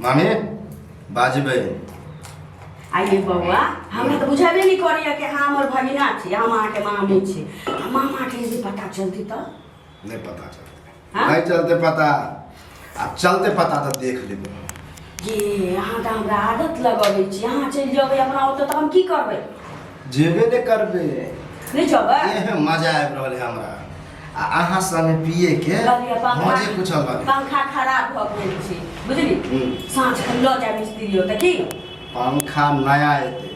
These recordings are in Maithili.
मामी बाजबै। आइए बौआ, हमरा तऽ बुझेबे नहि करैया कि अहाँ हमर भगिना छी, हम अहाँके मामी छी। आ मामाके यदि पता चलतै तऽ? नहि पता चलतै। हाँ? नहि चलतै पता, आ चलतै पता तऽ देख लेबै। ये अहाँ तऽ हमरा आदत लगबै छी। अहाँ चलि जेबै अपना ओतऽ तऽ हम की करबै? जेबे नहि करबै। नहि जेबै? एहन मजा आबि रहल है हमरा आ अहाँ संगे पिए के। कहलियै पंखा मजे कुछ अलग है। पंखा खराब भऽ गेल छै, बुझली? साँझ के लऽ जाय मिस्त्री ओतऽ की? पंखा नया एतै,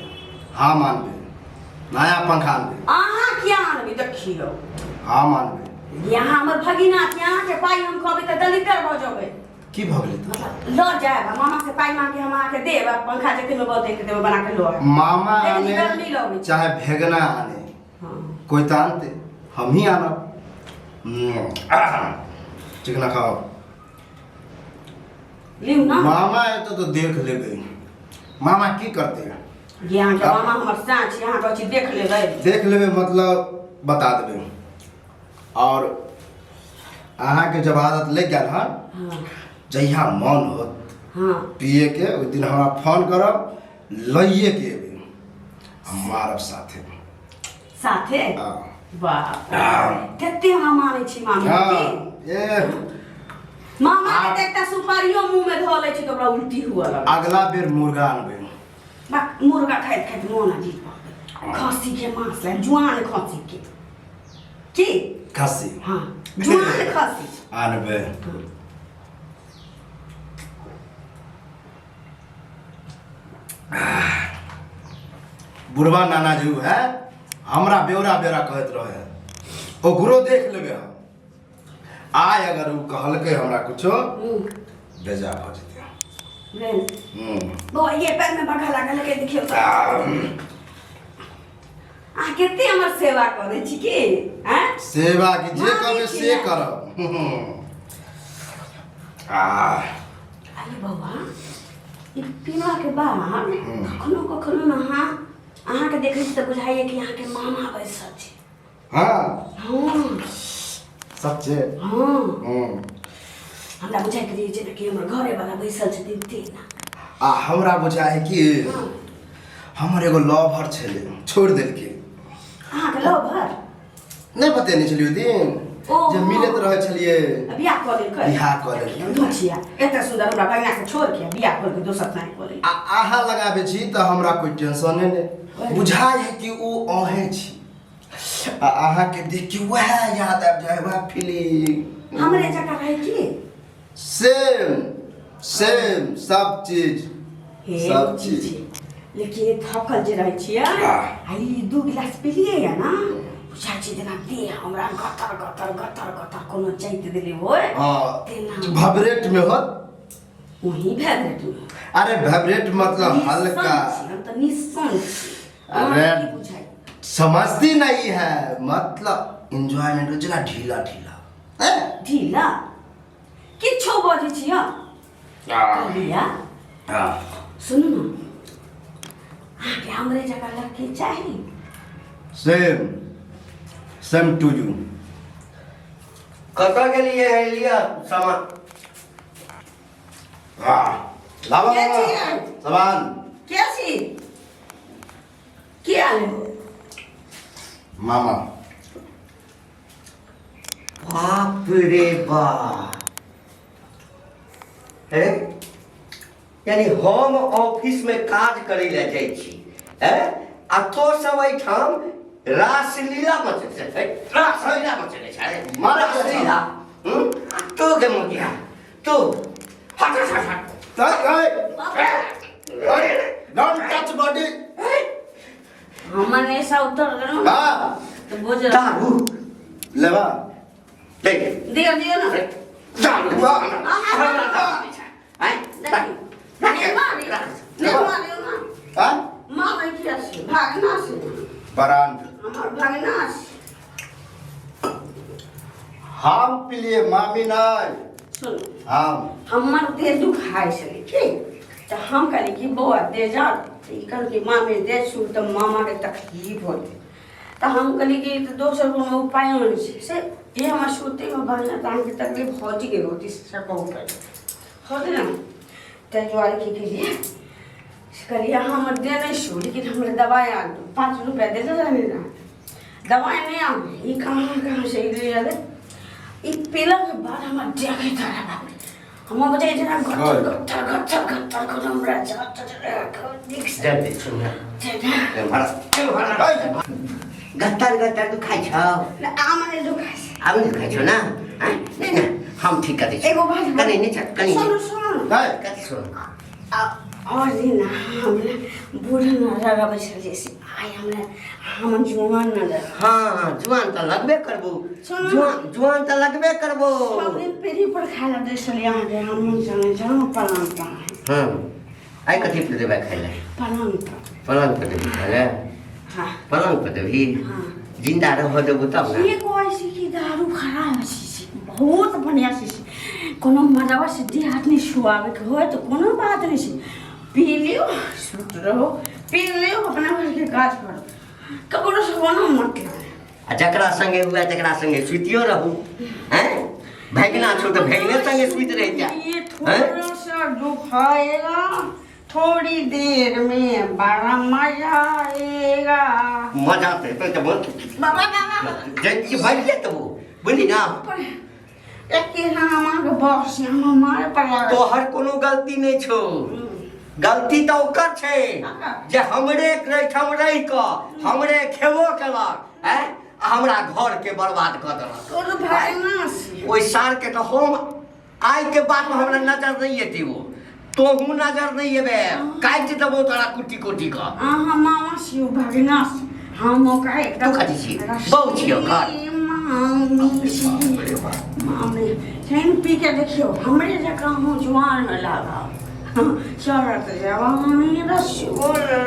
हम आनबै, नया पंखा आनबै। अहाँ किया आनबै? देखियौ। हम आनबै। यहाँ हमर भगिना छी, अहाँके पाइ हम कहबै तऽ दलितर भऽ जेबै। की भऽ गेलै तऽ? मतलब लऽ जायब आ मामा से पाइ मांगके हम अहाँके देब आ पंखा जतेमे बनतै ततेमे बना के लऽ आयब। मामा लेकिन आने गर्मी लगै छै। चाहे भेगना आने, हँ। कोई तऽ आनते, हम ही आनब। चिकना खाओ। लिउ ना। मामा एतौ तऽ देख लेबै मामा की करतै। ये अहाँके मामा हमर साँझ छी, अहाँ कहै छी देख लेबै। देख लेबै मतलब बता देबै। और अहाँके जब आदत लागि गेल हन, जहिया मन होत पिए के, ओहि दिन हमरा फोन करब, लइए के एबै आ मारब साथे। साथे? हाँ। बाप, हाँ। कते हम मानै छी मामी। हाँ, ए। मामा के तऽ एकटा सुपारियो मुंह में धऽ लै छै तऽ ओकरा उल्टी हुअ लगै। अगला बेर मुर्गा अनबै। बा, मुर्गा खाइत खाइत मोन अजीब भऽ गेल। खस्सी के मांस लाइब, जुआन खस्सी के की? खस्सी? हाँ, जुआन खस्सी आनबै। बुढ़वा नाना जी है हमरा बेवरा बेवरा कहैत रहे है, ओकरो देख लेबै हम। आइ अगर ओ कहलकै हमरा कुछो, बेजा भऽ जेतै। भेल। बौआ, ये पैर में बघा लागल है, देखियौ तऽ। अहाँ कते हमर सेवा करै छी की आँय? सेवा की जे मानै कहबै छी से ने। करब। आ अरे बौआ, ई पीलाके बाद कखनो कखनो ने अहाँ अहाँके देखै छी तऽ बुझाइए कि अहाँके मामा बैसल छै। हाँ। हाँ। सच्चे? हाँ। हमरा बुझाइत रहै छै कि हमर घरेवाला बैसल छथिन तेना। आ हमरा बुझाइ है कि हमर एगो लवर छलै, छोड़ि देलकै। अहाँके लवर? नहि बतेने छलियै ओहि दिन ओ, जे मिलैत रहै छलियै? बियाह कऽ लेलकै। बियाह कऽ लेलकै। मुखिया एते सुन्दर हमरा भगिना के छोड़ के बियाह कऽ के दोसर नहि कऽ लेलकै। आ अहाँ लगाबै छी तऽ हमरा कोइ टेंशने नहि बुझाइ है कि ओ अहें छी, आ अहाँके देख के वएह याद आबि जाइ है, वएह फीलिंग। हमरे जकाँ रहै की? सेम सेम सब चीज। हे सब चीज चीज। लेकिन ये थकल जे रहै छियै आ ई दू गिलास पिलियै या ना, बुझाइ छै जेना देह हमरा गतर गतर गतर गतर कोनो चैत देले होय। तेना। भबरेट में होत। वही भैबरेट में। अरे भैबरेट मतलब निस्सन हल्का। छी, हम तऽ निस्सन छी। अरे अहाँ की बुझाइ? समझती नहीं है, मतलब एंजॉयमेंट जेना ढीला ढीला हैं? ढीला किछो बजै छी हँ कहलिया। हाँ। सुनू ने, अहाँके हमरे जकाँ लड़की चाही? सेम सेम टू यू। कतऽ गेलियै है? लिअ सामान। हाँ, लावा। के लावा छियै? सामान। के छी? के आयल? मामा। बाप रे बाप, हे यानी हम ऑफिस में काज करै लए जाइ छी हैं आ तो सब एहिठाम रासलीला मचले छै, रासलीला मचले छै। मारा। रासलीला। तू के मुखिया, तू हट हट हट हट। Don't touch body. हमर नेशा उतर गेल ने। हाँ। तऽ बुझ। दारू लेबा? देख। दियौ, दियौ ने। दारू। वाह। हमरा दारू छै हैं? देखियौ, नहि मारी, नहि मारियौ ने। हाँ? मारै किया छै? भागना छै। ब्रांड। हमर भागना छै। हम पिलिए, मामी नहीं। सुन। हम हमर देह दुखाइ छलै की, तऽ हम कहली कि बौआ दे जाओ, तऽ ई कहलकै मामी दे छू, तऽ मामाके तकलीफ होतै, तऽ हम कहली कि तऽ दोसर कोनो उपायो नहि छै से ये हमर सुतैमे बढ़िआँ, तऽ अहाँके तकलीफ हो गेल होती से कहू पहिले होतै ने। ताहि दुआरे की केलियै से कहलियै अहाँ हमर दे नहि छू, लेकिन हमरा दवाइ आन दू, 5 रुपैआ दे दे ने, दवाइ नहि आन। ई कहाँ कहाँ से ई ले ई पीलाके बाद हमरा देखैत रहै, बाप रे, हमरा बुझाइ जेना गत्थर गत्थर गत्थर गत्थर कर हमरा नीक से जाय दे सुन ना। गत्तर गत्तर दुखाइ छौ? आम नहि दुखाइ छै। आब नहि दुखाइ छौ ना? आँय? नहि ने, हम ठीक कर दै छी। एगो बात। कनि नीचा कनि। सुनू सुनू। कथी सुनू? और दिन हमरा बूढ़ नजर अबै छलै से आइ हमरा हम जुआन नजर। हाँ, जुआन तऽ लगबे करबो। सुनू। जुआन जुआन तऽ लगबे करबो। सब दिन पीढ़ी पर खाय लए दै छलियै अहाँके, हम चलै छलहुँ पलङ्ग पर। हाँ, आइ कथी पर देबै खाय लए? पलङ्ग पर। पलङ्ग पर देबही खाय लए? हाँ। पलङ्ग पर देबही? हाँ। जिंदा रह देबो तब ने। ये कहै छै कि दारू खराब छै, बहुत बढ़िआँ छै, कोनो मरवा से देह हाथ नहि छुआबैके होय तऽ कोनो बात नहि छै, पी लियौ सुत रहू, पी लियौ अपना घरके काज करू, ककरो से कोनो मतलब नहि। आ जकरा संगे हुए तकरा संगे सुतियो रहू। हैं, भगिना छौ तऽ भगिने संगे सुति रहि जा। ये थोड़ा सा दुखाएगा थोड़ी देर में, बड़ा मजा आएगा। मजा तऽ एतै तऽ बोल। बाबा बाबा। जे भागि जेतौ, बुझली ना? एके अहाँके बस हम मारे पर लागल। तोहर कोनो गलती नहि छौ, गलती तऽ ओकर छै जे हमरे एहिठाम रहि कऽ हमरे खेबो केलक आँय, आ हमरा घरके बर्बाद कऽ देलक। तोर भाई ना से। ओहि सारके तऽ हम आइके बादमे हमरा नजर नहि एतै, ओ तोहू नजर नहि एबे, काटि देबौ तोरा कुट्टी कुट्टी कऽ। अहाँ मामा छियौ भगिना, हम ओकरा एकदम तू कथी छी? बहू छियौ ओकर? मामी छी। मामी छनि, पी के देखियौ हमरे जकाँ अहूँ जुआन लागब, चढ़त जवानी रसगुल्ला।